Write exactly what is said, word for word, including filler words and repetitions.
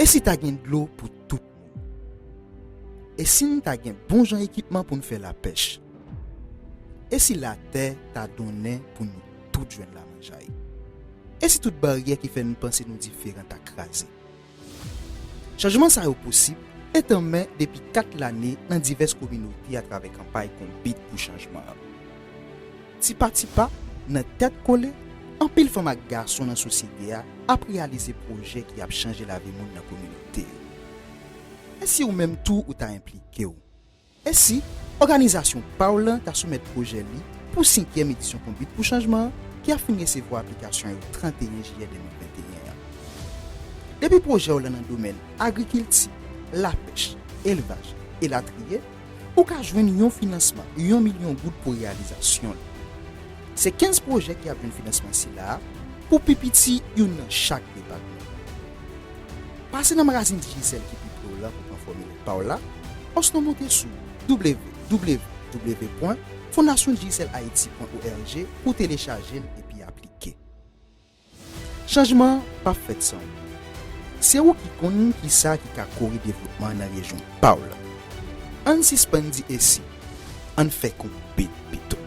si ta gen dlo pou tout moun? E si n ta gen bon jan ekipman pou n fè lapèch? E si latè ta donnen pou nou tout jwenn lamanjay? E si tout baryè ki fè n panse nou diferan ta kraze? Chanjman sa yo posib, etanmen depi kat lane nan divès kominote atravè kanpay Konbit pou Chanjman an. Ti pa ti pa, nan tèt kole, anpil fanm ak gason nan sosyete a ap reyalize pwojè ki ap chanje lavi moun nan kominote yo. E si ou menm tou ou ta enplike w? E si òganizasyon pa w lan ta soumèt pwojè li pou senkyèm edisyon Konbit pou Chanjman an ki ap fin resevwa aplikasyon yo trannteyen jiyè de mil venteyen an? Depi pwojè w lan nan domèn agrikilti, lapèch, elvaj, elatriye, ou ka jwenn yon finansman yon milyon goud pou reyalizasyon li. Se kenz pwojè ki ap jwenn finansman sila a, pou pi piti youn nan chak depatman. Pase nan magazin Digicel ki pi pre w lan pou pran fòmilè pa w la, osnon monte sou w w w pwen fondasyon digicel haiti pwen o r g pou w telechaje l epi aplike. Chanjman an p ap fèt san ou. Se ou ki konn kisa ki ka kore devlopman nan rejyon pa w lan. Ann sispann di e si, ann fè Konbit pito.